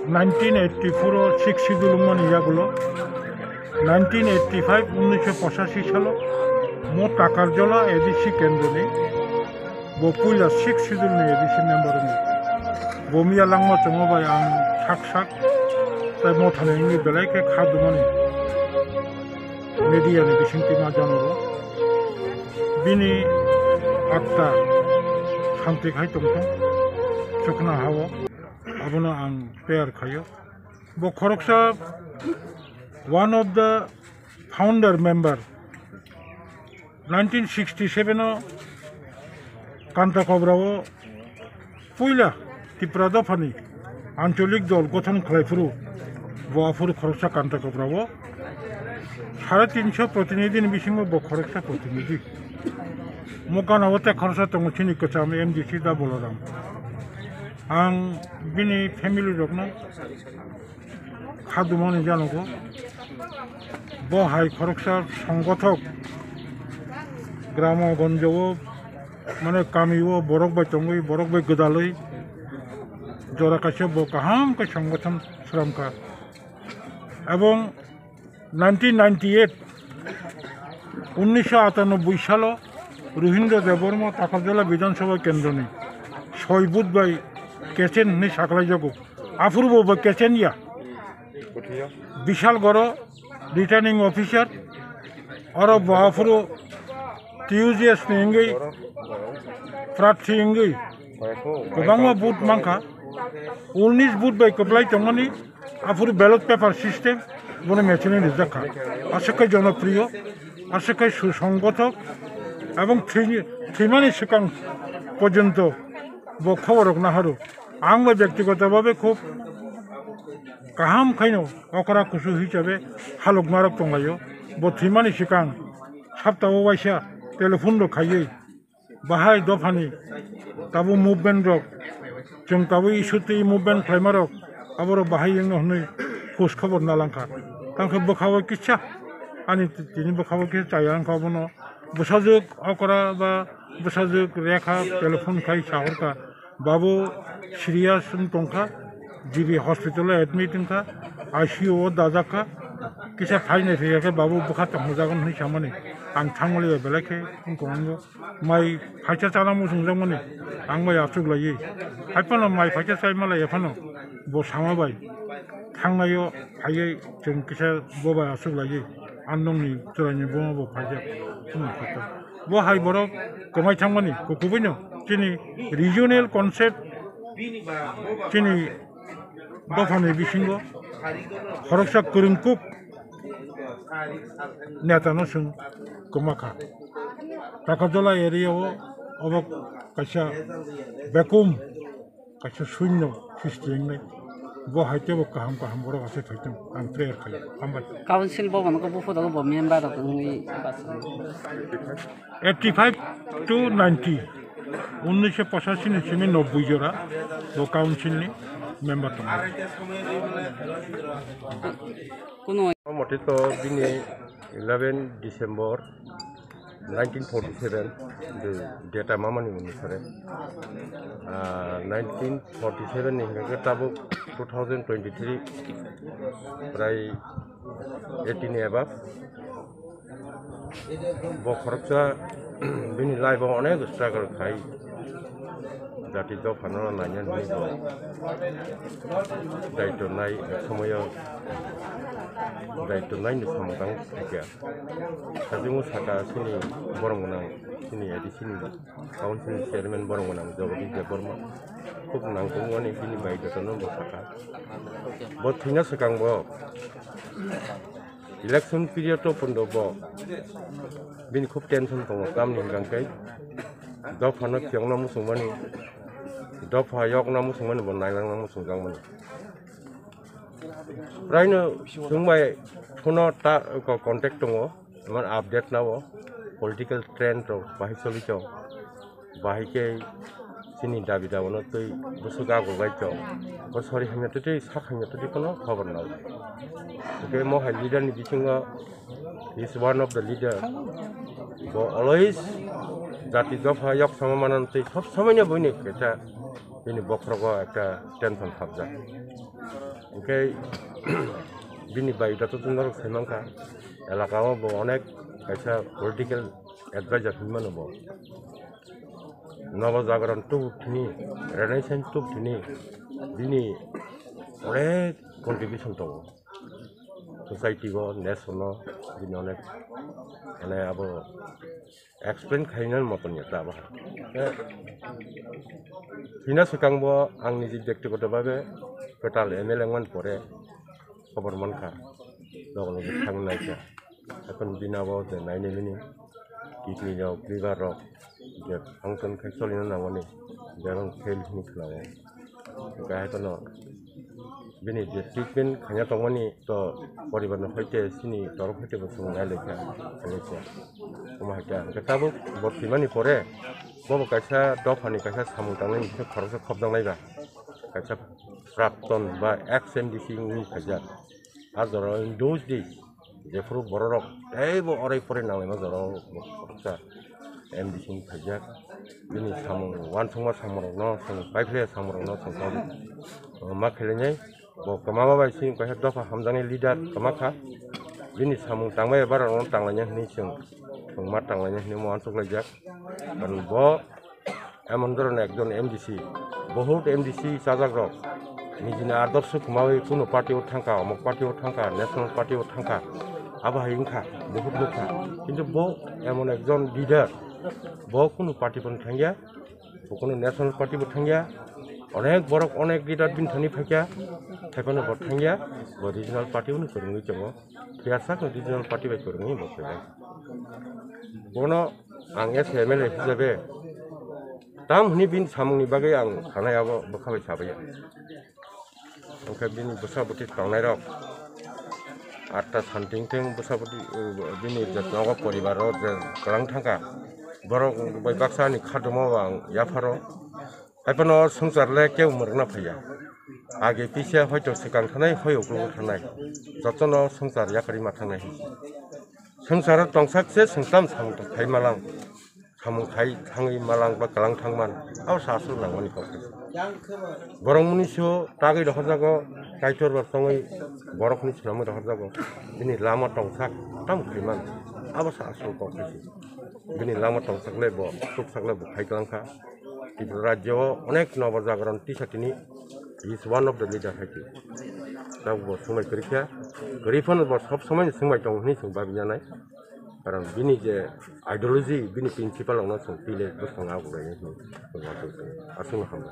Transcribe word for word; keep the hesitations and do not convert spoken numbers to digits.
Nineteen eighty-four o sixth schedule wngmani yagulo nineteen eighty-five, unnisho pochashi salo mo Takarjola A D C kendroni bo puila sixth schedule ni A D C member wngwi. Bo miya langma chongo bai ang sak sak tai mothani wngwi belai khe kha dumani media ni bisingtwi ma janogo. Bini atta santi khai tongthong chukna hao. Abono ang prayer khaio. Bo khoroksa one of the founder member. Nineteen sixty-seven o Kanta Kobra o puila Tipra dophani ancholik dol gothon khlai phuru bo aphuru khoroksa Kanta Kobra o sare tinsho protinidhi ni bisingo bo khoroksa protinidhi. Mo gana o tei khoroksa tongo chini kwcham M D C da Boloram. Ang bini family rokno kha dumani janogo. Bo hai khoroksa songgothok gramo gonjo o, mane kami o borok bai tongwi, borok bai gwdalwi jora kaisa bo kaham khe songgothon sramkha. Ebong nineteen ninety-eight, unnisho atanoboi salo Rohindra Debbarma Takarjala Bidhan Sabha Kendroni soi booth bai kechen hwnwi saklaijago. Aphuru bo bai kechen ya. Bishal Goro, returning officer, oro bo aphuru T U G S ni wngwi, prarthi wngwi kwbangma booth mankha. Unnish booth bai kwplai tongmani, aphuru ballot paper system, bono machine rijak kha. Aswk khe jonopriyo, aswk khe susonggothok, ebong thwi-, thwimani swkang porjonto bo khobor rok naharo. Ang bai byaktigoto bhabe khub kaham khaino okra kusu hisabe halok narok tonglaio. Bo thwimani swkang saptao waisa telephone rok khaiwi bahai dophani tabuk movement rok, chwng tabuk issue twi movement khlaima rok, aborok bahai wngno hwnwi khus khobor nalangkha. Tangkhe bwkhao kisa ani tini bwkhao kisa chaya wngkha, obono bwsajwk okra ba bwsajwk Rekha telephone khai sahorkha, babu serious wng tongkha, G B hospital o admit wngkha, I C U o dajak kha, kisa phainai phiyakhe babu bwkha tongmajagwn hwnwi samani ang thangmaliya belai khe wng tongo. Mai phaisa chana muchungjakmani ang bai achuk laiwi. Hai phano mai phaisa chai malaiya phano bo sama bai thangnaio phaiwi chwng kisa bo bai achuk laiwi. Ang nokni chwraini buma bo phaijak. Chwngno khato. Bo hai borok kwmai thangmani kukubuino chini regional concept chini dophani bisingo khoroksa kwrwngkuk netano chwng kwma kha. Takarjola area o obo kaisa bekum kaisa suinno history wngnai. Bo hai teibo kaham kaham borok asai phaitong ang prayer khaio. Hambai. Council bo bono khe buphuru bo member rok wngwi basa. Eighty five to ninety, unnish pochashi ni simi nobboi jora bo council ni member tongo. Kuno motito bini eleven December nineteen forty seven, de data mamani onusare, ah, nineteen forty seven ni hingke tabuk two thousand twenty three, prai eighteen above. Bo khoroksa bini life o onek struggle khai, jati dophano naina hinwi bo daityo nai, ek somoyo daityo nai ni samung tang thakya. Sajwkno saka chini borom gwnang, chini A D C ni council chairman borom gwnang Jagadish Debbarma. Khub nangkukmani bini bai jotono bo saka. Bo thwina swkang bo election period o pondo bo bini khub tension tongo, tamni hwnkhe dophano phiyokna muchungmani, dopha yokna muchungmani bo nailangna muchungjakmani. Praino chwng bai phone o ta, ko-, contact tongo, emon update nao, political trend rok bahai choli tong, bahai khe chini dabi dabono twi bwswk agulbai tong, bo sori hamya twi twi sak hamya twi twi phano khobor nao. Hwnkhe mo hai leader ni bisingo he is one of the leader, bo always jati dopha yok sama manani twi sob somoino buini kaisa bini bokhorogo ekta tension habjak. Hwnkhe bini biodata to norok sai mankha, elaka o bo onek kaisa political advisor hinmano bo. Nobo Jagaran tubuk thini, Renaissance tubuk thini, bini onek contribution tongo. Society o, nation o, bini onek, mane abo explain khaina moton ya ta abo. Eh, hina swkang bo ang niji byaktigoto bhabe kwtal M L A wngmani pore khobor mankha, logo logo thang naikha. Ekhon bini abo je nainai mini kidney rok, liver rok je function khai cholina nangmani, bebak fail hini khwnao. Hwnkhe hai phano bini je treatment khaina tongmani to poribar ni hoite chini torok hoite bo chwng nai laikha, khailai kha. Omo hai khe hwnkhe tabuk bo thwimani pore bobo kaisa dophani kaisa samung tangnai bising khoroksa khopjaknai ba, kaisa prapton ba ex M D C wngwi khaijak. A jora o those days jephuru bororok teibo orai porai nanglaima jora o khoroksa M D C wngwi khaijak. Bini samung uansukma samungrokno chwng paiphlaiya samungrokno chwng tabuk ma khailai nai. Bo kwmama bai chini kaisa dopha hamjaknai leader kwma kha. Bini samung tangmaya borok no tanglaina hinwi chwng, chwng ma tanglaina hinwi uansuk laijak. Karon bo emon dhoroner ekjon M D C, bohut M D C chajak rok nijini adorsho kwmawi kunu party o thangkha, omok party o thangkha, national party o thangkha, abo hai wngkha, bohut nukha. Kintu bo emon ekjon leader, bo kunu party phano thangya, bo kunu national party bo thangya, onek borok onek leader bini thani phaikha, thaiphano bo thangya, bo regional party o kwrwngwi tongo. Phiya sakno regional party bai kwrwngwi bo khailai. Bono ang as M L A hisabe tam hwnwi bini samungni bagwi ang sanai abo bwkha bai sabaiya. Hwnkhe bini bwsa bwtwi tongnairok atta santing teng bwsa bwtwi, uh, bini je nogo poribaro je kwlang thangkha, borok bai baksa ani khaduma ang yapharo. Haiphano swngchar le kebo mwrwkna phaiya. Age pisa hoito swkang thanai, hoi uklogo thanai. Jotono swngchar yakarwi ma thangnai hinwi. Swngcharo tongsak se swngtam samung tong khai malang. Samung khai thangwi malang ba kwlang thangman. Abo sa aswk nangmani kok. Borok mwnwiso tagwi rohorjago, Kaitor bai tongwi borokni swnamwi rohorjago. Bini lama tongsak tam khaiman. Abo sa aswk kok. Bini lama tongsak le bo, tuksak le bo khai kwlang kha. Tripura rajyo o onek nobo jagaran tisa tini, he is one of the leader hai khe. Tabuk bo swngbai kwrwi kha, kwrwi phano bo sob somoi swngbai tongo hinwi chwng babinanai. Karon bini je ideology, bini principle rokno chwng twi le bwskango agurai hinwi chwng aswkno hambai.